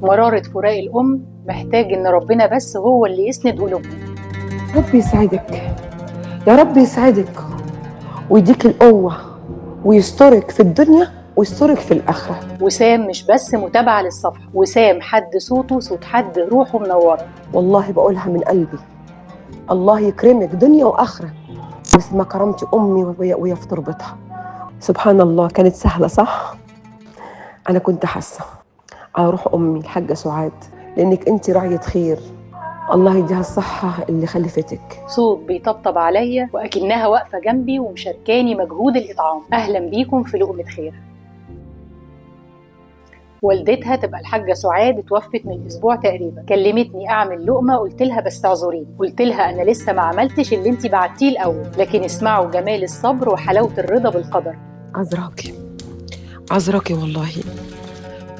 مرارة فراق الأم محتاج إن ربنا بس هو اللي يسند قلوبنا. ربي يسعدك يا رب، يسعدك ويديك القوة ويسترك في الدنيا ويسترك في الآخرة. وسام مش بس متابعة للصفحة، وسام حد صوته صوت حد روحه منورة. والله بقولها من قلبي، الله يكرمك دنيا وآخرة مثل ما كرمتي أمي وهي في تربتها. سبحان الله، كانت سهلة صح؟ أنا كنت حاسة على روح أمي الحاجة سعاد، لأنك أنت راعية خير، الله يديها الصحة اللي خلفتك. صوت بيطبطب عليا وأكنها واقفة جنبي ومشاركاني مجهود الإطعام. أهلا بيكم في لقمة خير. والدتها تبقى الحاجة سعاد اتوفت من أسبوع تقريبا، كلمتني أعمل لقمة، قلت لها بس اعذريني، قلت لها أنا لسه ما عملتش اللي انت بعتيه الأول، لكن اسمعوا جمال الصبر وحلاوة الرضا بالقدر. عذراكي عذراكي والله،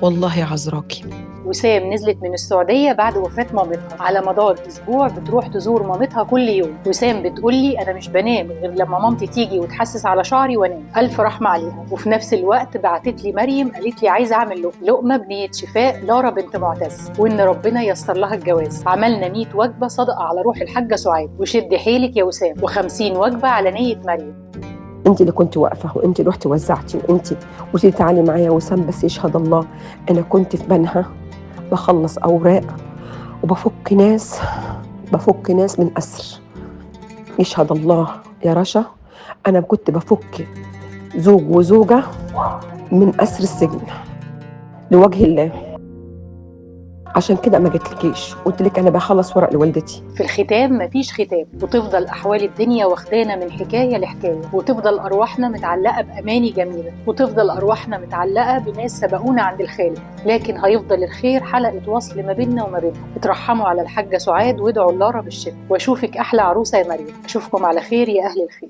والله عذراكي. وسام نزلت من السعودية بعد وفاة مامتها، على مدار أسبوع بتروح تزور مامتها كل يوم. وسام بتقولي أنا مش بنام غير لما مامتي تيجي وتحسس على شعري وانام، ألف رحمة عليها. وفي نفس الوقت بعتت لي مريم قالت لي عايزة أعمل لقمة بنية شفاء لارا بنت معتز، وإن ربنا يسر لها الجواز. عملنا 100 وجبة صدقة على روح الحاجة سعاد، وشد حيلك يا وسام، و50 وجبة على نية مريم. انت اللي كنت واقفة وانت اللي رحتي وزعتي وانت قلتي تعالي معايا يا وسام، بس يشهد الله انا كنت في بنها بخلص اوراق وبفك ناس، بفك ناس من اسر. يشهد الله يا رشا انا كنت بفك زوج وزوجه من اسر السجن لوجه الله. عشان كده ما جيتلكيش، قلت لك انا بخلص ورق لوالدتي. في الختام مفيش ختام، وتفضل احوال الدنيا واخدانا من حكاية لحكاية، وتفضل ارواحنا متعلقه باماني جميلة، وتفضل ارواحنا متعلقه بناس سبقونا عند الخالق، لكن هيفضل الخير حلقة وصل ما بيننا وما بينهم. اترحموا على الحاجة سعاد وادعوا لارا بالشفاء، واشوفك احلى عروسه يا مريم. اشوفكم على خير يا اهل الخير.